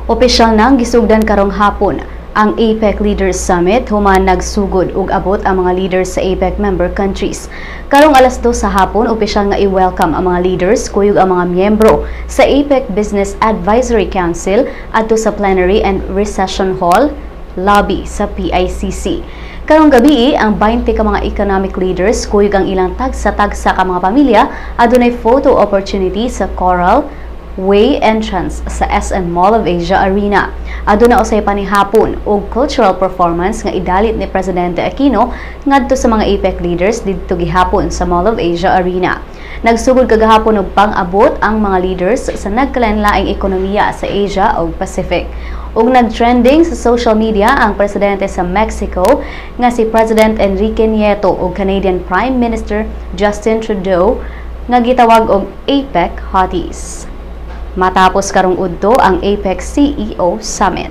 Opisyal nang gisugdan karong hapon ang APEC Leaders Summit human nagsugod ug abot ang mga leaders sa APEC member countries. Karong alas 2 sa hapon, opisyal nga i-welcome ang mga leaders kuyog ang mga miyembro sa APEC Business Advisory Council adto sa Plenary and Reception Hall lobby sa PICC. Karong gabi, ang 20 ka mga economic leaders kuyog ang ilang tagsa-tagsa ka mga pamilya adunay photo opportunity sa Coral Way entrance sa SM Mall of Asia Arena. Aduna usay panihapon og cultural performance nga idalit ni Presidente Aquino ngadto sa mga APEC leaders didto gihapon sa Mall of Asia Arena. Nagsugod kagahapon og pang-abot ang mga leaders sa nagkalain-laing ekonomiya sa Asia ug Pacific. Ug nag-trending sa social media ang presidente sa Mexico nga si President Enrique Nieto ug Canadian Prime Minister Justin Trudeau nga gitawag og APEC Hotties. Matapos karong udto ang APEC CEO Summit.